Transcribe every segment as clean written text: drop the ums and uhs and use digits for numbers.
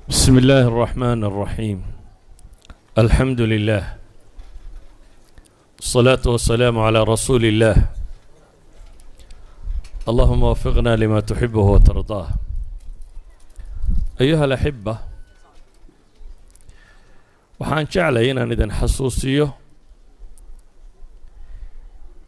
بسم الله الرحمن الرحيم، الحمد لله، الصلاة والسلام على رسول الله. اللهم وفقنا لما تحبه وترضاه. أيها الأحبة، waxaan jeclay inaan idin xasuusiyo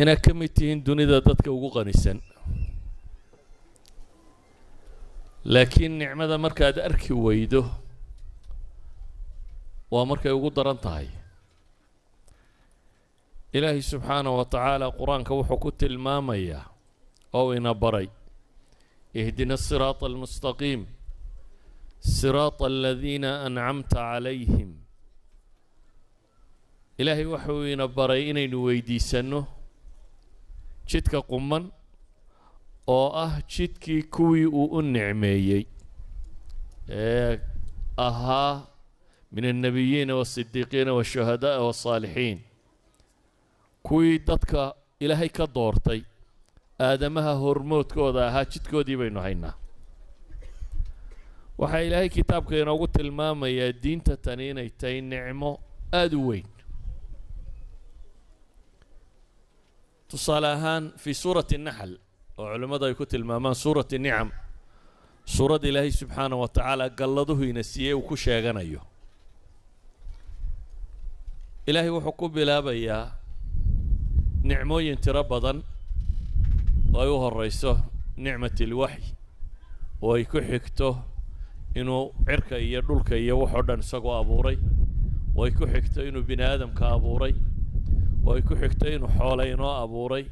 inaad ka mid tihiin dunida dadka ugu qanisan, laakiin nicmada markaad arki weydo waa markay ugu daran tahay. Ilaahay subxaanahu wa tacaala qur-aanka wuxuu ku tilmaamayaa oo ina baray: ihdina asiraata almustaqiim, siraata aladiina ancamta calayhim. Ilaahay wuxuu ina baray inaynu weydiisanno jidka quman oo ah jidkii kuwii uu u nicmeeyey ee ahaa min alnebiyiina waasidiiqiina waashuhadaa'i waالsaalixiin, kuwii dadka Ilaahay ka doortay, aadamaha hormoodkooda ahaa, jidkoodii baynu haynaa. Waxaa Ilaahay kitaabka inoogu tilmaamayaa diinta tani inay tahay nicmo aada u weyn. Tusaale ahaan, fii suurati Naxal, oo culimmadu ay ku tilmaamaan suurati nicam, suuradda Ilaahay subxaanah wa tacaala galladuhu ina siiyey uu ku sheeganayo, Ilaahay wuxuu ku bilaabayaa nicmooyin tiro badan oo ay u horeyso nicmat alwaxy, oo ay ku xigto inuu cirka iyo dhulka iyo waxoo dhan isagoo abuuray, oo ay ku xigto inuu bini aadamka abuuray, oo ay ku xigto inuu xoole inoo abuuray,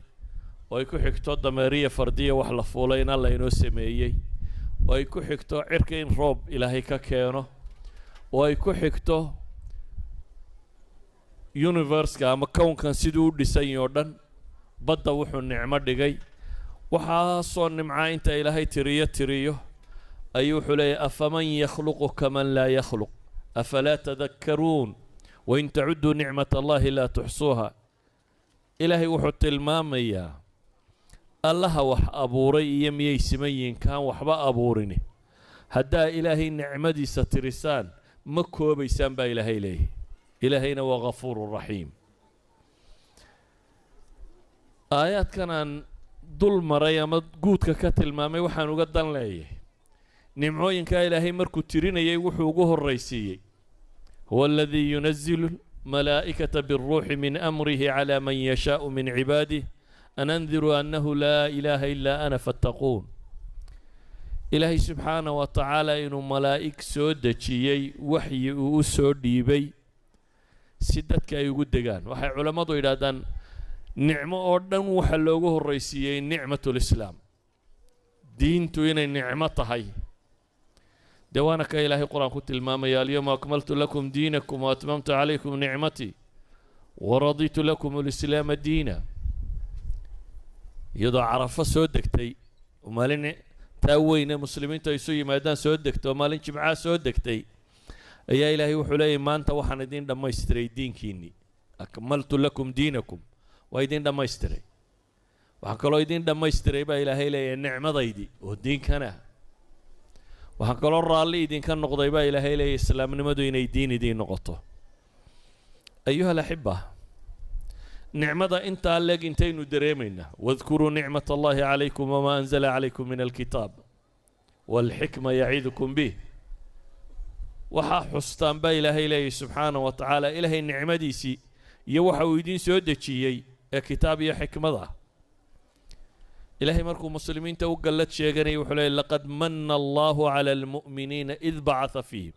oo ay ku xigto dameeriya fardiya wax la fuulay in Alla inoo sameeyey, oo ay ku xigto cirka in roob Ilaahay ka keeno, oo ay ku xigto universka ama kownkan siduu u dhisan oo dhan, badda wuxuu nicmo dhigay. Waxaasoo nimcaa inta Ilaahay tiriyo tiriyo ayuu wuxuu leeyahy: afaman yakhluqu kaman laa yakhluq, afalaa tadakkaruun, wain tacudduu nicmat Allahi laa tuxsuuha. Ilaahay wuxuu tilmaamayaa Allaha wax abuuray iyo miyay siman yihiin kaan waxba abuurini? Haddaa Ilaahay nicmadiisa tirisaan, ma koobaysaan baa Ilaahay leeyahy. Ilaahayna waa ghafuuru raxiim. Aayaadkan aan dul maray ama guudka ka tilmaamay waxaan uga dan leeyahay nimcooyinkaa Ilaahay markuu tirinayay wuxuu ugu horraysiiyey: huwa aladii yunazilu malaa'ikata biاlruuxi min amrihi calى man yashaءu min cibaadih an andiruu annahu laa ilaaha ilaa ana fattaquun. Ilaahay subxaanah wa tacaala inuu malaa'ig soo dejiyey, waxyi uu u soo dhiibay si dadka ay ugu degaan. Waxay culammadu yidhaahdaan nicmo oo dhan waxa loogu horraysiiyey nicmatulislaam, diintu inay nicmo tahay. Dee waana ka Ilaahay qur-aan ku tilmaamaya: alyawma akmaltu lakum diinakum wa atmamtu calaykum nicmatii waraditu lakum alislaama diina. Iyadoo Carafo soo degtay oo maalin taa weyne muslimiintu ay isu yimaadaan soo degtay, oo maalin Jimcaha soo degtay, ayaa Ilaahay wuxuu leeyahy: maanta waxaan idin dhammaystiray diinkiinnii, akmaltu lakum diinakum, waa idin dhammaystiray. Waxaan kaloo idin dhammaystiray baa Ilaahay leeyahay nicmadaydii oo diinkana. Waxaan kaloo raalli idinka noqday baa Ilaahay leeyahay islaamnimadu inay diin idiin noqoto. Ayuha alaxiba, nicmada intaa leeg intaynu dareemaynaa: wadkuruu nicmat Allahi calaykum wamaa anzala calaykum min alkitaab waalxikma yaciidukum bih. Waxaa xustaan baa Ilaahay leeyahy subxaanah wa tacaala Ilaahay nicmadiisii iyo waxa uu idiin soo dejiyey ee kitaab iyo xikmad ah. Ilaahay markuu muslimiinta u gallad sheeganayay wuxuu leeyay: laqad manna Allahu cala almu'miniina id bacatha fiihim.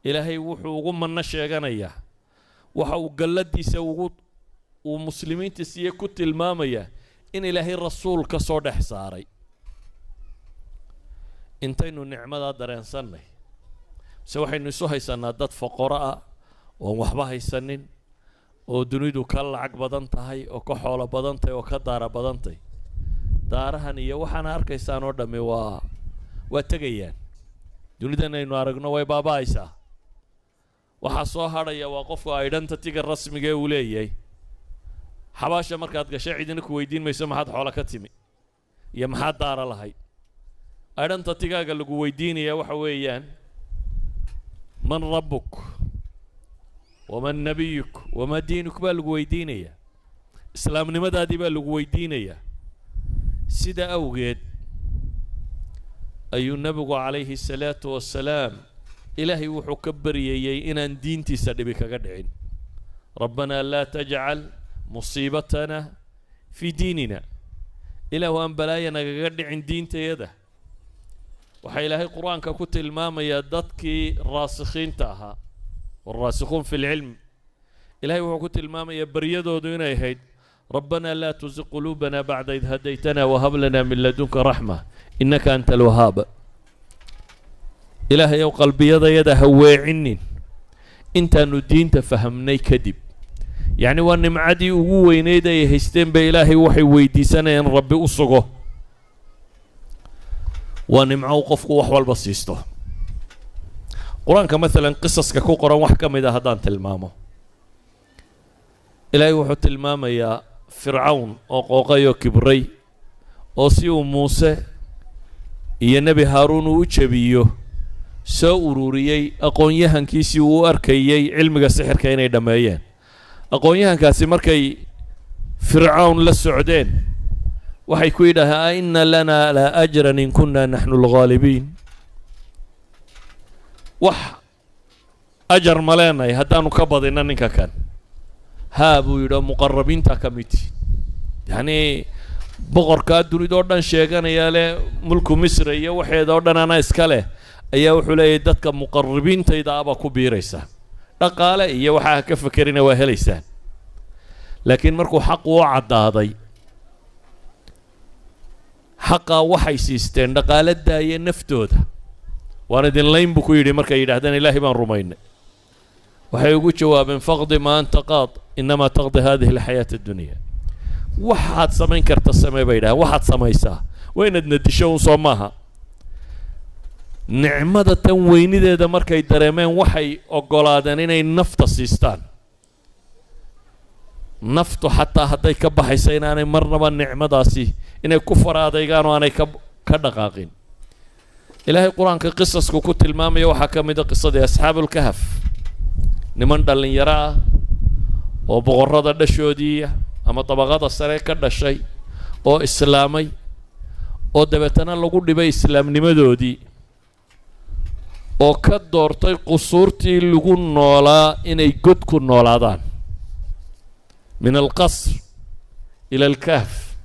Ilaahay wuxuu ugu manno sheeganayaa, waxa uu galladiisa ugu uu muslimiinta siiye ku tilmaamayaa in Ilaahay rasuul ka soo dhex saaray. Intaynu nicmadaa dareensannay, mise waxaynu isu haysanaa dad foqoro ah oon waxba haysanin, oo dunidu ka lacag badan tahay oo ka xoolo badan tahay oo ka daara badan tahay? Daarahan iyo waxaana arkaysaan oo dhammi waa tegayaan. Dunidan aynu aragno way baaba-aysaa. Waxaa soo hadhaya waa qofku identityga rasmiga ee uu leeyahay. Xabaasha markaad gashay cidina ku weydiin mayso maxaad xoolo ka timi iyo maxaad daara lahayd. Identitygaaga lagu weydiinaya waxa weeyaan Man rabbuk waman nabiyuk wamaa diinuk baa lagu weydiinayaa, islaamnimadaadii baa lagu weydiinayaa. Sida awgeed ayuu nebigu calayhi salaatu wasalaam ilaahay wuxuu ka baryayey inaan diintiisa dhibi kaga dhicin. Rabbanaa laa tajcal musiibatana fii diinina, ilaahu aan balaaya nagaga dhicin diintayada. Waxaa ilaahay qur-aanka ku tilmaamayaa dadkii raasikhiinta ahaa, waalraasikhuun fi lcilm. Ilahay wuxuu ku tilmaamayaa baryadoodu inay ahayd rabbanaa laa tuziq quluubana bacda id hadaytana wahab lana min ladunka raxma innaka anta alwahaab. Ilaahay ow qalbiyadayada ha weecinin intaanu diinta fahamnay kadib. Yacni waa nimcadii ugu weyneyd ay haysteen bay ilaahay waxay weydiisanayeen rabbi u sugo. Waa nimco uu qofku wax walba siisto. Qur-aanka maalan qisaska ku qoran wax ka mid a haddaan tilmaamo, ilaahay wuxuu tilmaamayaa Fircawn oo qooqay oo kibray, oo si uu Muuse iyo Nebi Haaruun uu u jebiyo soo ururiyey aqoon-yahankiisii uu u arkayey cilmiga sixirka inay dhammeeyeen. Aqoon-yahankaasi markay Fircawn la socdeen waxay ku yidhaaheen: a ina lana la ajran in kunna naxnu alghaalibiin? Wax ajar ma leenahay haddaanu ka badinno ninka kan? Haa, buu yidhi, oo muqarabiinta ka mid tihin. Yacnii boqorkaa dunida oo dhan sheeganaya leh mulku Misra iyo waxeeda oo dhan ana iska leh ayaa wuxuu leeyahay dadka muqaribiintayda abaa ku biiraysaa, dhaqaale iyo waxaa ha ka fekerina, waa helaysaan. Laakiin markuu xaqu u caddaaday, xaqaa waxay siisteen dhaqaale daaye naftooda. Waan idin layn, buu ku yidhi. Markay yidhahdeen ilaahay baan rumaynay, waxay ugu jawaabeen: faqdi maa anta qaad, innamaa taqdi hadihi alxayaata addunya. Waxaad samayn karta samee, bay yidhahdeen, waxaad samaysaa waa inaad nadisho un, soo maaha? Nicmada tan weynideeda markay dareemeen waxay oggolaadeen inay nafta siistaan. Naftu xataa hadday ka baxaysa inaanay marnaba nicmadaasi inay ku fara adaygaan oo aanay ka dhaqaaqin. Ilaahay qur-aanka qisasku ku tilmaamaya waxaa ka mid a qisadii asxaabulkahf, niman dhallinyaro ah oo boqorrada dhashoodiiya ama dabaqada sare ka dhashay oo islaamay, oo dabeetana lagu dhibay islaamnimadoodii, oo ka doortay qusuurtii lagu noolaa inay god ku noolaadaan. Min alqasr ila alkahf.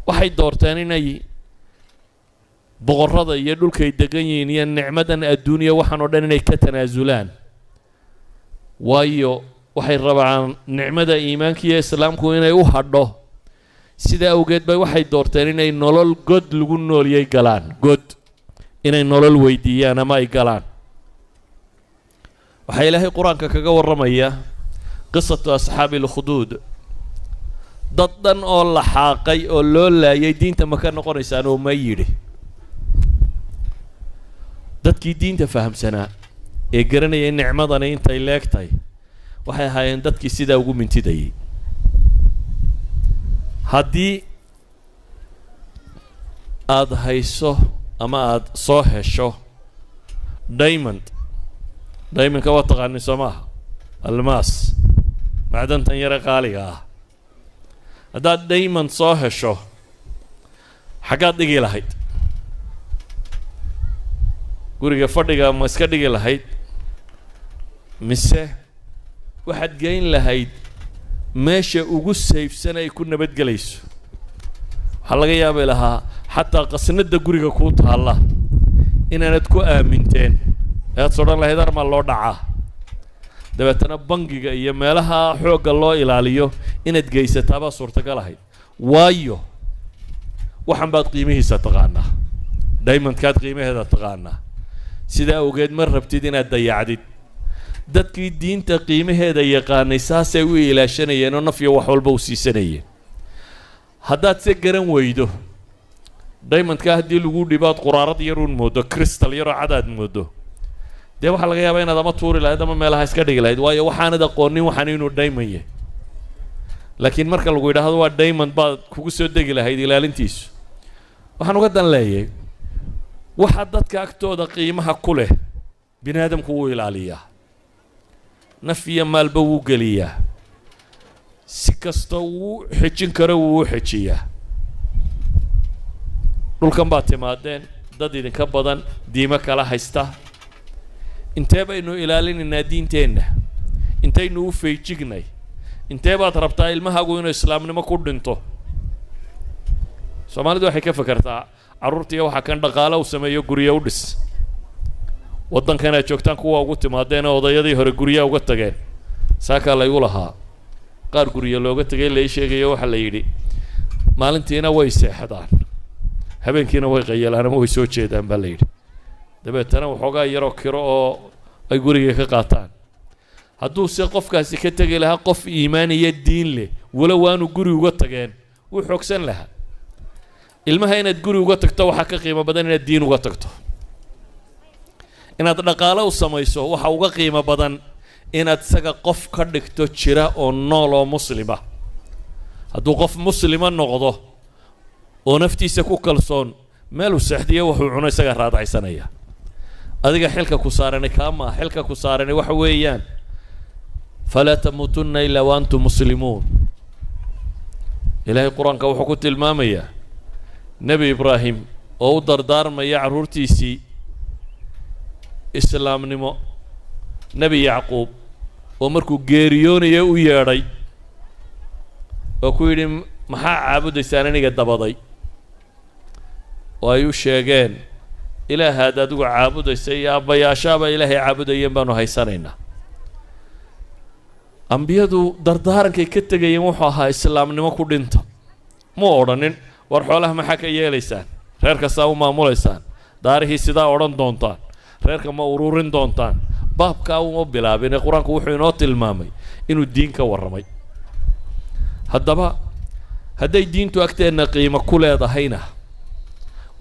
Waxay doorteen inay boqorrada iyo dhulkay degan yihiin iyo nicmadan adduuniya waxaan oo dhan inay ka tanaasulaan, waayo waxay rabaan nicmada iimaanka iyo islaamku inay u hadho. Sidaa awgeed bay waxay doorteen inay nolol god lagu nooliyay galaan, god inay nolol weydiiyaan ama ay galaan. Waxaa ilaahay qur-aanka kaga warramaya qisatu asxaabi alkhduud, dad dhan oo la xaaqay oo loo laayay diinta ma ka noqonaysaan oo ma yidhi. Dadkii diinta fahamsanaa ee garanayay nicmadani intay leeg tahay waxay ahaayeen dadkii sidaa ugu mintidayay. Haddii aada hayso ama aada soo hesho diamond, diamondka waa taqaanin soo maaha? Almaas, macdantan yare qaaliga ah. Haddaad diamond soo hesho, xaggaad dhigi lahayd? Guriga fadhiga ma iska dhigi lahayd, mise waxaad geyn lahayd meesha ugu safe-san ay ku nabadgelayso? Waxaa laga yaabi lahaa xataa qasnada guriga kuu taalla inaanad ku aaminteen, ead sodhan lahayd armaa loo dhacaa, dabeetana bangiga iyo meelaha xoogga loo ilaaliyo inaad geysataabaa suurtagal ahayd, waayo waxan baad qiimihiisa taqaanaa, diamondkaad qiimaheeda taqaanaa. Sidaa awgeed ma rabtid inaad dayacdid. Dadkii diinta qiimaheeda yaqaanay saasay u ilaashanayeen oo naf iyo wax walba u siisanayeen. Haddaad se garan weydo, diamondka haddii lagu dhibo aad quraarad yaruun moodo, crystal yaroo cad aad moodo, dee waxaa laga yaabaa inaad ama tuuri lahayd ama meelaha iska dhigi lahayd, waayo waxaanad aqoonin waxaan inuu diamond yahay. Laakiin marka lagu yidhaahdo waa diamond, baad kugu soo degi lahayd ilaalintiisu. Waxaan uga dan leeyay waxa dadka agtooda qiimaha ku leh. Bini aadamku wuu ilaaliyaa, naf iyo maalba wuu geliyaa, si kasta wuu xejin karo wuu u xejiyaa. Dhulkan baad timaadeen, dad idinka badan, diimo kala haysta. Intee baynu ilaalinaynaa diinteenna? Intaynu u feejignay? Intee baad rabtaa ilmahaagu inuu islaamnimo ku dhinto? Soomaalidu waxay ka fekertaa carruurtiiyo waxaa kan dhaqaalo u sameeyo, guryo u dhis. Waddankan aad joogtaan kuwa ugu timaadeen oo odayadii hore guryaha uga tageen, saakaa laygu lahaa qaar guryo looga tegay la ii sheegayo. Waxaa la yidhi maalintiina way seexdaan, habeenkiina way qayalaan ama way soo jeedaan baa la yidhi. Dabeetana waxoogaa yaroo kiro oo ay guriga ka qaataan. Hadduu se qofkaasi ka tegi lahaa qof iimaan iyo diin leh, walow aanu guri uga tageen, wuu xoogsan lahaa. Ilmaha inaad guri uga tagto waxaa ka qiimo badan inaad diin uga tagto. Inaad dhaqaalo u samayso waxa uga qiimo badan inaad isaga qof ka dhigto jira oo nool oo muslima. Hadduu qof muslima noqdo oo naftiisa ku kalsoon, meeluu seexdiyo wuxuu cuno isagaa raadacaysanaya. Adiga xilka ku saarani kaa maaha. Xilka ku saarani waxa weeyaan falaa tamuutunna ilaa wa antum muslimuun. Ilaahay Qur-aanka wuxuu ku tilmaamayaa Nebi Ibraahim oo u dardaarmaya carruurtiisii islaamnimo, Nebi Yacquub oo markuu geeriyoonaya u yeedhay oo ku yidhi: "Maxaa caabudaysaan aniga dabaday?" Oo ay u sheegeen: "Ilaahaad adigu caabudaysa iyo aabbayaashaaba Ilaahay caabudayeen baanu haysanaynaa." Ambiyadu dardaarankay ka tegayeen wuxuu ahaa islaamnimo ku dhinta. Mu odhanin: "War xoolaha maxaa ka yeelaysaan? Reer kastaa u maamulaysaan? Daarihii sidaa odhan doontaan? Reerka ma ururin doontaan?" Baabkaa uma bilaabin ee Qur-aanku wuxuu inoo tilmaamay inuu diin ka warramay. Haddaba hadday diintu agteenna qiimo ku leedahayna,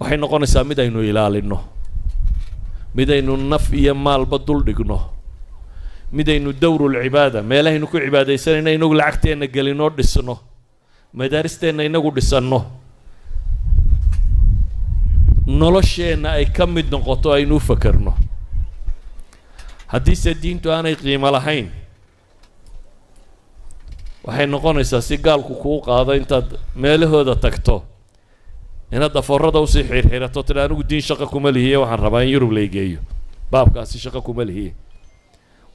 waxay noqonaysaa mid aynu ilaalinno, mid aynu naf iyo maalba dul dhigno, mid aynu dowrulcibaada, meelahaynu ku cibaadaysanayna, inagu lacagteenna gelinoo dhisno, madaaristeenna inagu dhisanno, nolosheenna ay ka mid noqoto, aynu u fakerno. Haddiise diintu aanay qiimo lahayn, waxay noqonaysaa si gaalku kuu qaado intaad meelahooda tagto inaad daforada usii xirxirato, tidha: "Anigu diin shaqo kuma lihiye, waxaan rabaa in Yurub laygeeyo, baabkaasi shaqo kuma lihiye."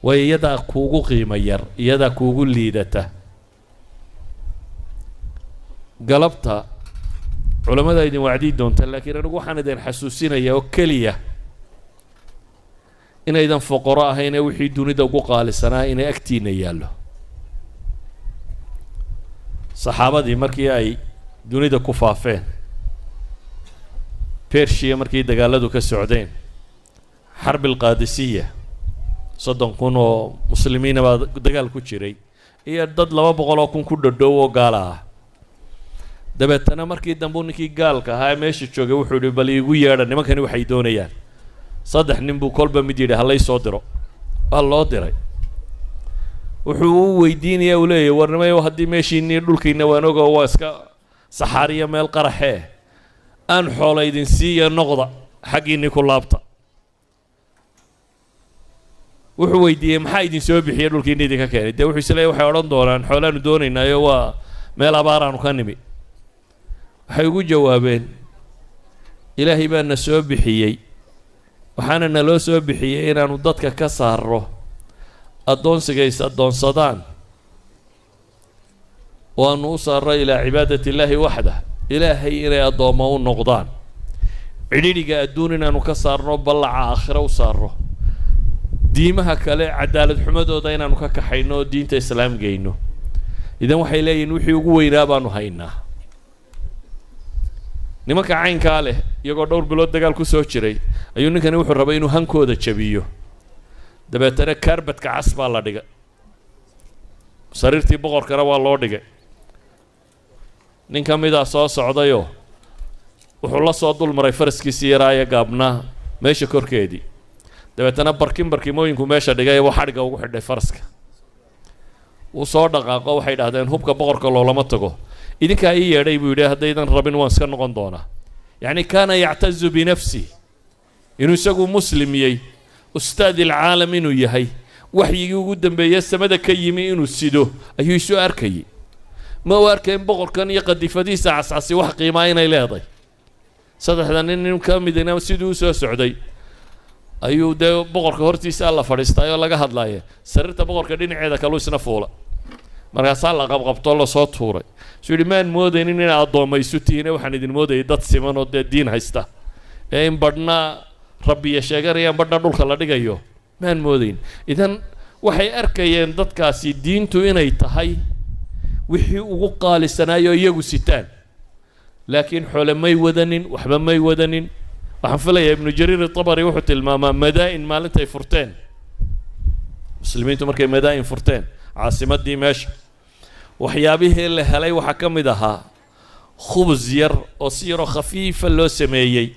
Waayo, iyadaa kuugu qiimo yar, iyadaa kuugu liidata. Galabta culamada idin wacdii doonta, laakiin anigu waxaan idin xasuusinayaa oo keliya inaydan foqoro ahayn ee wixii dunida ugu qaalisanaa inay agtiina yaallo. Saxaabadii markii ay dunida ku faafeen, Bershiya markii dagaaladu ka socdeen, xarbi alqaadisiya, 30,000 oo muslimiina baa dagaal ku jiray iyo dad 200,000 ku dhodhow oo gaala ah. Dabeetana markii dambe ninkii gaalka ahaa ee meesha joogay wuxuu yihi: "Bal iigu yeedha nimankani waxay doonayaan." Saddex nin buu kolba mid yidhi halay soo diro. Waa loo diray. Wuxuu u weydiinaya, uu leeyahy: "War nimayow, haddii meeshiinii dhulkiina waan ogo, waa iska saxaariya, meel qaraxee, aan xoola idin siiya, noqda, xaggiinii ku laabta." Wuxuu weydiiyey: "Maxaa idin soo bixiyey, dhulkiina idinka keenay?" Dee wuxuu isleeyahy waxay odhan doonaan xoolaanu doonaynaayo, waa meel abaaraanu ka nimi. Waxay ugu jawaabeen: "Ilaahay baa na soo bixiyey, waxaana naloo soo bixiyey inaanu dadka ka saarro addoonsiga is addoonsadaan oo aanu u saarro ilaa cibaadati illaahi waxdah, Ilaahay inay addoommo u noqdaan, cidhidhiga adduun inaanu ka saarno, ballaca aakhiro u saarro, diimaha kale cadaalad xumadooda inaanu ka kaxayno oo diinta islaam geyno." Idan waxay leeyihin wixii ugu weynaa baanu haynaa. Nimanka caynkaa leh, iyagoo dhowr bilood dagaal ku soo jiray, ayuu ninkani wuxuu rabay inuu hankooda jabiyo. Dabeetana kaarbadka cas baa la dhigay, sariirtii boqorkana waa loo dhigay. Nin ka midaa soo socdayoo wuxuu la soo dul maray faraskiisii yaraaye gaabnaa meesha korkeedii. Dabeetana barkin barkimooyinku meesha dhigay buu xadhigga ugu xidhay faraska. Wuu soo dhaqaaqo. Waxay idhahdeen: "Hubka boqorka loolama tago." "Idinkaa ii yeedhay," buu yidhi, "haddaydan rabin waan iska noqon doonaa." Yacni kaana yactazu binafsi inuu isagu muslimiyey. Ustaad ilcaalam inuu yahay, waxyigii ugu dambeeye samada ka yimi inuu sido ayuu isu arkayay. Ma u arkayn boqorkan iyo qadifadiisa cascasi wax qiimaa inay leeday. Saddexda nin nin ka midina siduu usoo socday ayuu dee boqorka hortiisa la fadhiistaay oo laga hadlaaya, sariirta boqorka dhinaceeda kaluu isna fuula, markaasaa la qabqabtoo lasoo tuuray. Suu yidhi maan moodaynin inay addoomma isu tihiine, waxaan idin moodayay dad siman oo dee diin haysta, ee in badhna rabbiya sheeganayaan badhna dhulka la dhigayo maan moodayn. Idan waxay arkayeen dadkaasi diintu inay tahay wixii ugu qaalisanaayo iyagu sitaan, laakiin xoole may wadanin, waxba may wadanin. Waxaan filayaa Ibnu Jariir Itabari wuxuu tilmaamaa Madaa'in maalintay furteen muslimiintu, markay Madaa'in furteen caasimaddii meesha, waxyaabihii la helay waxaa ka mid ahaa khubus yar oo si yaroo khafiifa loo sameeyey.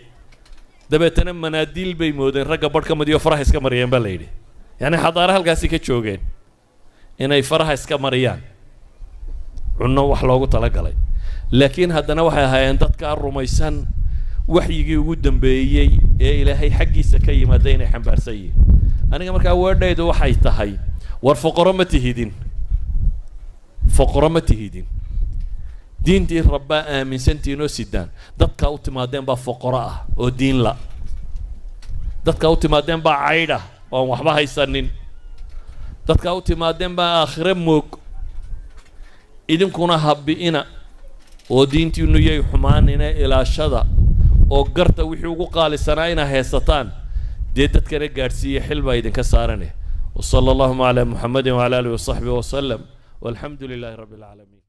Dabeetana manaadiil bay moodeen ragga barh ka mid iyo faraha iska mariyeen baa la yidhi. Yacni xadaare halkaasi ka joogeen inay faraha iska mariyaan cunno wax loogu talagalay, laakiin haddana waxay ahaayeen dadkaa rumaysan waxyigii ugu dambeeyey ee Ilaahay xaggiisa ka yimaada inay xambaarsan yihiin. Aniga markaa weedhaydu waxay tahay, war foqoro ma tihidin, foqoro ma tihidin, diintii rabbaa aaminsantihiin oo sidaan. Dadkaa u timaadeen baa foqoro ah oo diin la, dadkaa u timaadeen baa caydh ah oo aan waxba haysanin, dadkaa u timaadeen baa aakhire moog. Idinkuna habi'ina oo diintiinu yay xumaanina, ilaashada oo garta wixii ugu qaalisanaa inaa haysataan, dee dadkana gaadhsiiya, xil baa idinka saarane. Wasala allahuma calaa Muxamedin wacala alihi wasaxbihi wasalam, walxamdu lilahi rabbi alcaalamiin.